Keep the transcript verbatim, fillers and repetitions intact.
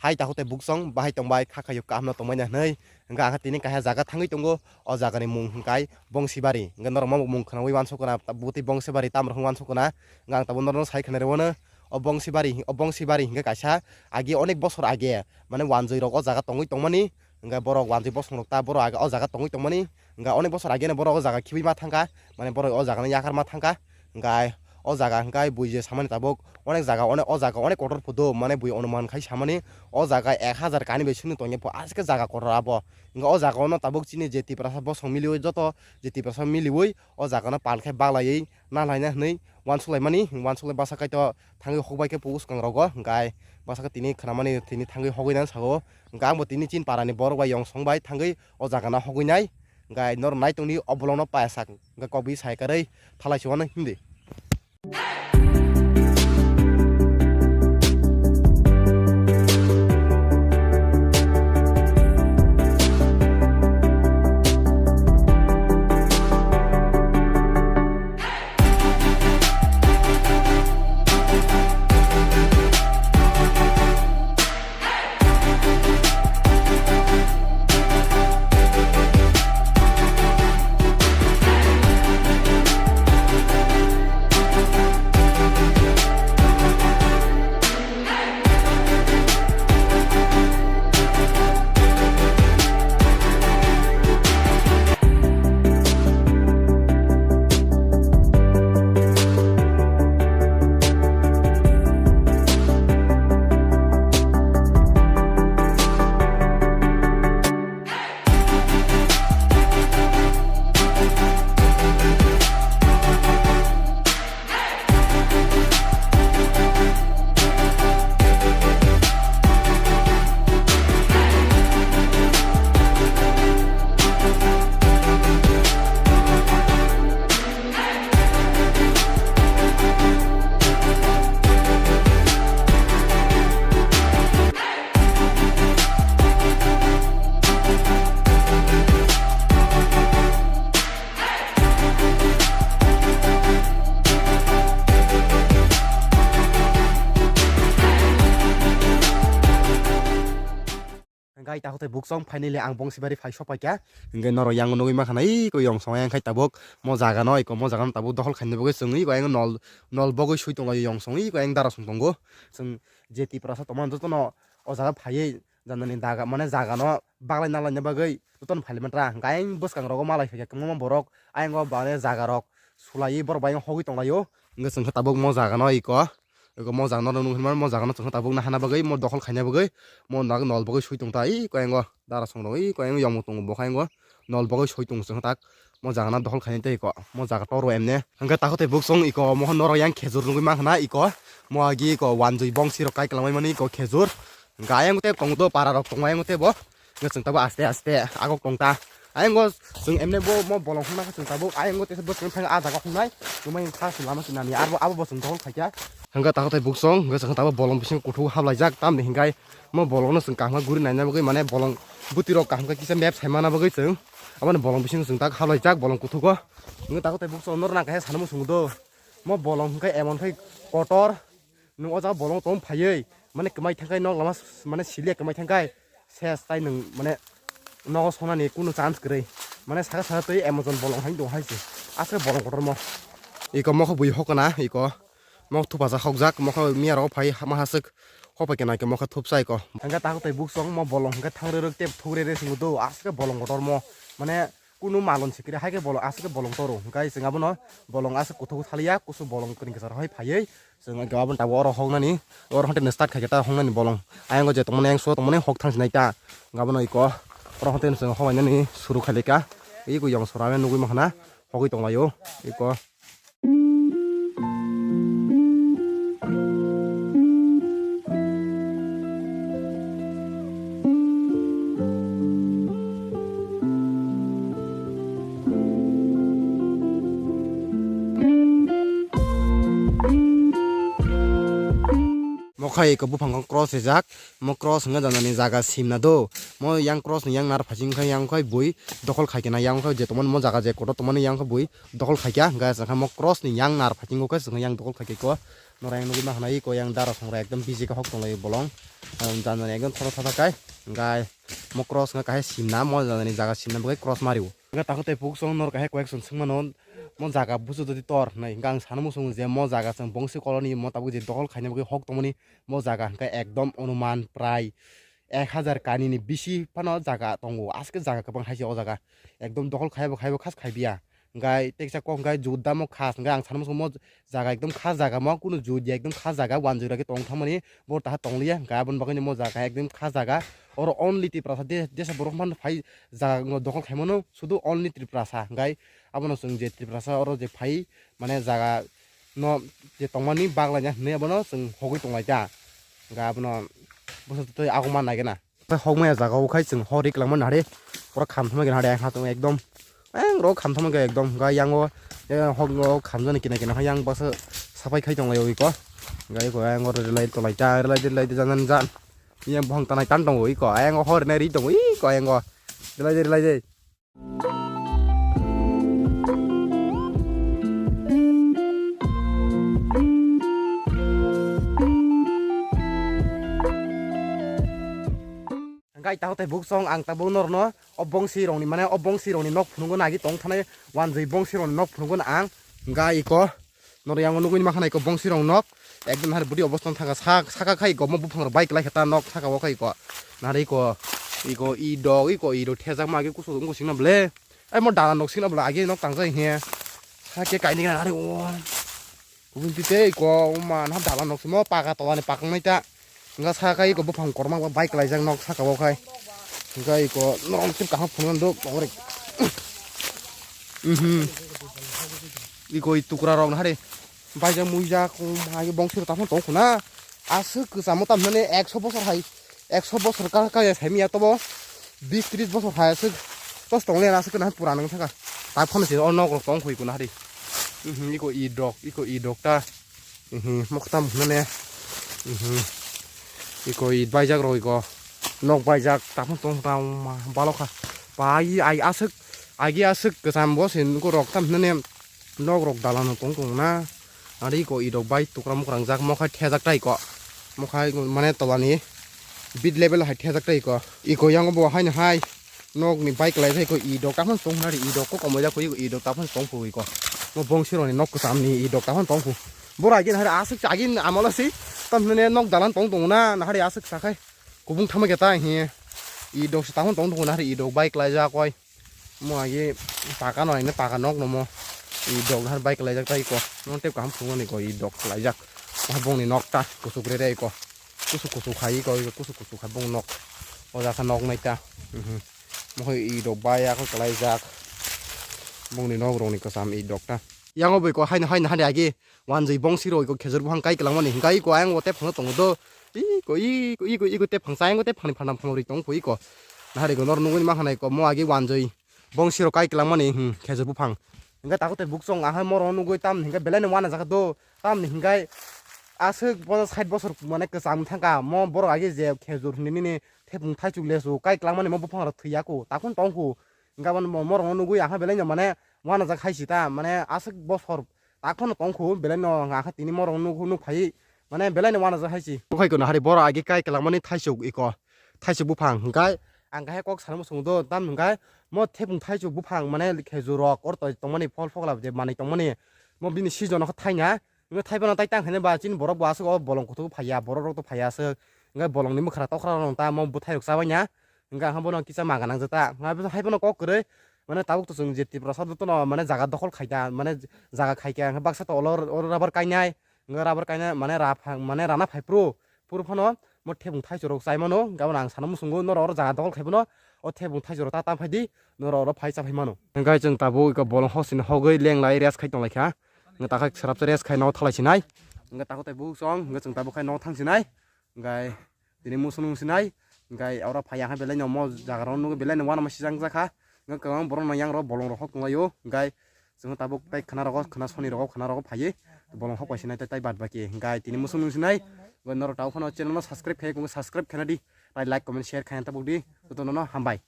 Hai takhuk tei buksong bahai tongbai, kha khaio kaham no tongmani hwnwi. Hwnkhe ang tini kaisa jaga thangwi tongo, o jagani mung hwnkhe Bongsibari. Hwnkhe norok mo mung khwnawi uansukgwna, bwtwi Bongsibari tamrok hwnwi uansukgwna. Hwnkhe ang tabuk norokno sai khwnarwi uano, o Bongsibari, o Bongsibari hwnkhe kaisa age onek bosor age, mane wanjwi rok o jaga tongwi tongmani. Hwnkhe borok wanjwi bosong rok ta borok age o jaga tongwi tongmani. Hwnkhe onek bosor age no borok o jaga khibwi ma thangkha, mane borok o jaga no yakar ma thangkha. Hwnkhe o jaga hwnkhe bui je samani tabuk onek jaga, onek o jaga onek kotor phudo, mane bui onuman khai samani o jaga ek hajar kani bai sini tongya pho, aswk khe jaga kotor abo. Hwnkhe o jaga o no tabuk chini je Tiprasa bosong miliwi joto je Tiprasa miliwi o jaga no pal khe baglaiwi na laina hwnwi uansuk laimani, uansuk lai bwsa kaitor thangwi hokbai khe phu swkang rogo, hwnkhe bwsa khe tini khwnamani tini thangwi hogwi nang sago. Hwnkhe ang bo tini chini para ni borok bai yong song bai thangwi o jaga no hogwi nai. Hwnkhe norok nai tongdi o bolong no paisak, hwnkhe kok bai sai karwi thalai se uano hindi. Hwnkhe takhuk tei buksong finally ang Bongsibari phai sopaikha. Hwnkhe norok yang nugwi mankha na, iko yong song yang khai tabuk mo jaga no, iko mo jaga no tabuk dokhol khaina bagwi chwng iko yang nol, nol bogwi sui tonglaio yong song iko yang dara song tongo. Chwng je Tiprasa tongmani jotono o jaga phaiwi janani daga, mane jaga no baglai nanglaina bagwi jotono phailaimani tra. Hwnkhe ayang bwskang rogo malai phaikha kwbangma borok, ayang o bale jaga rok sulaiwi borok bai hogwi tonglaio. Hwnkhe chwng khe tabuk mo jaga no iko. Eko mo jaga no nung hinmano, mo jaga no chwngno tabuk nahana bagwi, mo dokhol khaina bagwi, mo nal, nol bagwi sui tong ta, i koyango dara song rok, i koyango yongmo tongo, bo khe yango nol bagwi sui tongo chwngno tak, mo jaga no dokhol khaina tei ko, mo jaga tor o emne. Hwnkhe takhuk tei buksong iko, mo khe norok yang khejur nugwi mankha na iko, mo agi iko wanjwi bongsi rok kai kwlangmani iko khejur, hwnkhe ayang tei tongo para rok tongo ayang tei bo. Hwnkhe chwng tabuk aste aste agok tong ta. Ayang o chwng emne bo mo bolong hwnna khe chwng tabuk ayang o teisa bwswk thang ah jaga hwngnai. Chwng bai kha se lama se nani abo, abo bo chwng dohor khaikha. Hwnkhe takhuk tei buksong, hwnkhe chwng tabuk bolong bisingo kuthuk hablaijak. Tamni hinkhai mo bolong no chwng kaham khe guri naina bagwi, mane bolong bwtwi rok kaham khe kisa map sai mana bagwi chwng aboni bolong bisingo chwng tak hablaijak bolong kuthugo. Hwnkhe takhuk tei buksong norok nang khe sana muchungo do. Mo bolong hwnkhe emon khai kotor. Nwng o jaga bolong tong phaiwi, mane kwmai thangkhai nok lama s-, mane siliya kwmai thangkhai ses tai nwng mane nogo songnani kunu chance kwrwi. Mane saka saka twi Amazon bolong hai tong hai se. Aswk bolong kotormo. Iko mokho bui hokna iko. Mokho thupajak hokjak, mokho miya rogo phai ma haswk. Hopai khe naikhe mokho thupsa iko. Hwnkhe takhuk tei buksong mo bolong hwnkhe thangrwrwk tei thukrwrwk swngo do. Aswk bolong kotormo. Mane kunu malon sikri hai khe bolong aswk khe bolong toro. Hwnkhe chwng abono bolong aswk kuthuk thaliya, kusu bolong kwrwng kwcharo hai phaiwi. Chwng hwnkhe aboni tabuk oro hoknani, oro hwnkhe start khaikhe ta hoknani bolong. Ayang o je tongmani, ayang so tongmani hok thang sinai ta. Hwnkhe abono iko, oro hwnkhe chwng hoknani suru khailai ka. Iko yong sora nugwi mankha na, hogwi tonglaio, iko. Mo khai eko buphang khe cross rijak, mo cross hwnka janani jaga simna do. Mo yang cross ni yang nar phaiching khe yang khai bui dokhol khai kena, yang khai je tongmani mo jaga je kotor tongmani yang khai bui dokhol khai kya, hwnka chwng khe mo cross ni yang nar phaiching khe chwng yang dokhol khai khe ko. Norok yang nugwi mankha na iko yang dara songra ekdom bisi khe hok tonglaio bolong. Janani ekdom thoda thoda kai. Hwnkhe mo cross wngkha kaisa simna, mo janani jaga simna bagwi cross mario. Hwnkhe takhuk tei puksong norok hai koi ekjon swngmano, mo jaga busu jodi tor hinwi hwnkhe ang sana muchungo je mo jaga chwng bongsi colony mo tabuk je dokhol khaina bagwi hok tongmani mo jaga hwnkhe ekdom onuman prai ek hajar kanini bisi phano jaga tongo. Aske jaga kwbang hai se o jaga. Ekdom dokhol khaibo khaibo khas khaibiya. Hwnkhe teksa kok hwnkhe jut damo khas hwnkhe ang sana muchungo mo jaga ekdom khas jaga mo kunu jut ya ekdom khas jaga wanjwi rokhe tong thangmani bo taha tongliya hwnkhe aboni bagwi mo jaga ekdom khas jaga. Oro only Tiprasa de-, desa borok phano phai jaga wngkha dokhol khaimano sudu only Tiprasa hwnkhe abono chwng je Tiprasa oro je phai mane jaga no je tongmani baglaina hinwi abono chwng hogwi tonglaikha. Hwnkhe abono bwswk twi aguma naigena. Hokmaya jaga o khai chwng hor ri kwlangma nahari pura khamthama gena hari ang ha tong ekdom. Ang ro khamthama ge ekdom ga yango hok no khamjani kina kina yang baksa sapai khai tonglaio iko. Ga iko yang ro rilai tolai ta rilai rilai janan jan. Yang bohong tanai tan tongo iko. Yang hor nai ri tongo iko yang. Rilai rilai. Hwnkhe tabuk tei buksong ang tabuk norno o bongsi rokni mane o bongsi rokni nok phunukgo nagi tong thanai wanjwi bongsi rokni nok phunukgo ang hwnkhe iko norok yango nugwi mankha iko bongsi rok nok ekdom hari budi obostha thangkha sak saka khai iko mo buphang rok bai kwlai khe ta nok saka o khai iko nari iko iko i dok iko i rok thejak ma agi kusu wngkha singna ble ai mo dala nok singna ble agi nok tang jai he sake kaini nari o. Kubun twi tei iko wngma na dalan nok simo paka tola ni pakang nai ta. Wngkha saka iko buphang korma bai kwlaijak nok saka o khai. Wngkha iko norok tip kaham phunuknani do pokori. Mhm. Iko i tukra rok na hari. Baijak muijak wngma agi bongsi rok taphano tong khuna. Aswk kwchamo tamhinani ekso bosor hai. Ekso bosor ka kaya saimanya tobo bis tris bosor hai aswk tos tong le aswk na pura nang thaka ta phone se o nok rok tong khoi kuna hari. Mhm, iko i dok iko i dok ta. Mhm, moktam hwnane. Mhm, iko i baijak rok iko nok baijak ta phone tong ta ma balokha. Pai ai aswk agi aswk kwcham bo se nugo rok tam hwnane. Nok rok dalan no tong tong na. Ari ko i rok bai tukra mukrang jak mokhai thejak tai ko. Mokhai mane tola ni bit level hai thejak tai ko. I ko yang bo hai no hai. Nok ni bai kwlai thai ko i rok kaham tong na ri i rok ko komoi jak ko i rok kaham tong phu i ko. Mo bongsi rok ni nok kwcham ni i rok kaham tong phu. Bora gin hari aswk chagin amala si. Tam ne nok dalan tong tong na na hari aswk sakhai. Kubung thama ge ta hi. I rok si tahon tong tong na hari i rok bai kwlai jak koi. Mo agi paka no ine paka nok no mo. I dok har bai kwlaijak tai ko. Non tep kaham phungo ni ko i dok kwlaijak. Mo bong ni nok ta kusuk re re ko. Kusuk kusuk khai ko kusuk kusuk khai bong nok. O jaka nok nai ta. Mhm. Mo i dok bai ako kwlaijak. Bong ni nok rong ni kwcham i dok ta. Yang o bai ko hai hai hai agi. Wanjwi bongsi rok iko khejur buphang kai kwlangmani hwnkhe iko ayang o tei phano tongo do. Iko iko iko iko tei phangsa ayang o tei phani phana phano ri tong kho iko. Nahar iko nor nugwi mankha na iko mo agi wanjwi bongsi rok kai kwlangmani hmm khejur buphang. Hwnkhe takhuk tei buksong ahai moro nugwi tamni hwnkhe belai no wana jaka do. Tamni hwnkhe aswk bono sait bosor mane kwchang thangkha mo borok agi je khejur hinwi nini thepung thaichuk lesu kai kwlangmani mo buphang rok thwiya kho takhun tong kho. Hwnkhe abono mo-, morokno nugwi ahai belai no mane wanajak hai si ta, mane aswk bosor tak phano tong kho, belai no ahai tini morokno nuk, nuk phai mane belai no wanajak hai si. Bukhai kono hari borok agi kai kwlangmani thaisuk iko, thaisuk buphang hwnkhe ang khe kok sana muchungo do, tam hwnkhe mo thepung thaisuk buphang mane khejur rok oro tongmani phol phokla je manwi tongmani mo bini season o khe thaina. Wngkha thaiphano tai tang khaina ba chini borok bo aswk o bolong kuthuk phaiya, borok rok to phaiya aswk. Wngkha bolongni mwkhra tokra rok ta mo bwthai rok chabaina. Wngkha ang bono kisa maga nangjak ta. Wngkha haino kok kwrwi mane tabuk to chwng je Tiprasa jotono mane jaga dokhol khaita, mane jaga khaikha wngkha baksa to olo oro rubber kainai. Wngkha rubber kainai mane ra phang mane rana phai phuru, phuru phano mo thepung thaichuk rok chai mano. Wngkha bono ang sana muchungo norok oro jaga dokhol khai phano o thepung thaichuk rok ta tam phai di, norok oro phai cha phai mano. Wngkha chwng tabuk bolong hosini hogwi lenglai rest khai tong lai kha. Wngkha takhuk srapsa rest khai no thalai sinai. Wngkha takhuk tei buksong, wngkha chwng tabuk khai no thang sinai. Wngkha tini musu nung sinai. Wngkha oro phai ya belai no mo jaga rok nugwi belai no uanama sijak jakha. Wngkha kwbang borok no yang rok bolong rok hok tonglaio. Wngkha chwng tabuk tei khwna rogo, khwna soni rogo, khwna rogo phaiwi bolong hok pai sinai tei bad baki. Wngkha tini musu nung sinai. Wngkha norok tabuk phano channel no subscribe khai, subscribe khaina di. Tai like, comment, share khaina tabuk di. Jotono no hambai.